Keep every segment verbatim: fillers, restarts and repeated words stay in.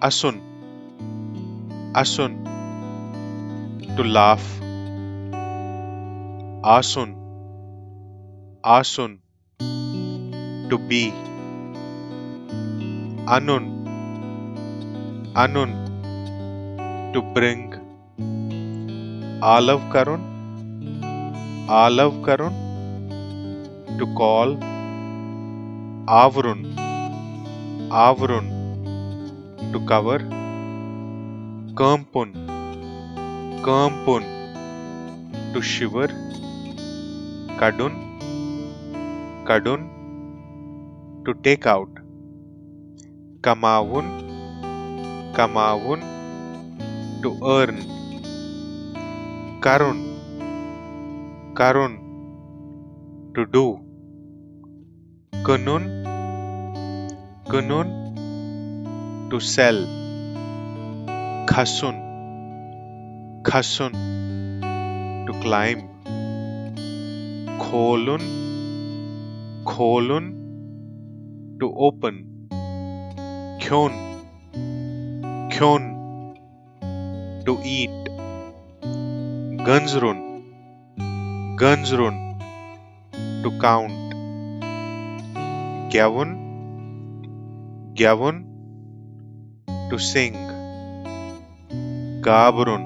اسُن، اسُن، to laugh. آسُن، آسُن، to be. انُن، انُن، to bring. آلو کرُن، آلو کرُن، to call. آورُن، آورُن، to cover. کٲمپُن، کٲمپُن، to shiver. کڑُن، کڑُن، to take out. کماوُن، کماوُن، to earn. کرُن، کرُن، to do. کٕنُن، کٕنُن، to sell. کھسُن، کھسُن، to climb. کھولُن، کھولُن، to open. کھیوٚن، کھیوٚن، to eat. گٔنزرُن، گٔنزرُن، to count. گٮ۪وُن، گٮ۪وُن، to sing. گابرُن،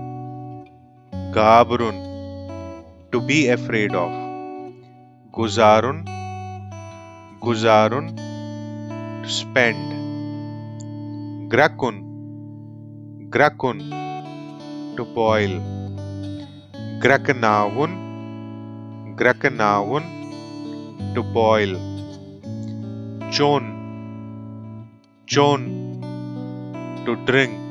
گابرُن، to be afraid of. گُزارُن، گُزارُن، to spend. گرٛکُن، گرٛکُن، to boil. گرٛکناوُن، گرٛکناوُن، to boil. چوٚن، چوٚن، to drink.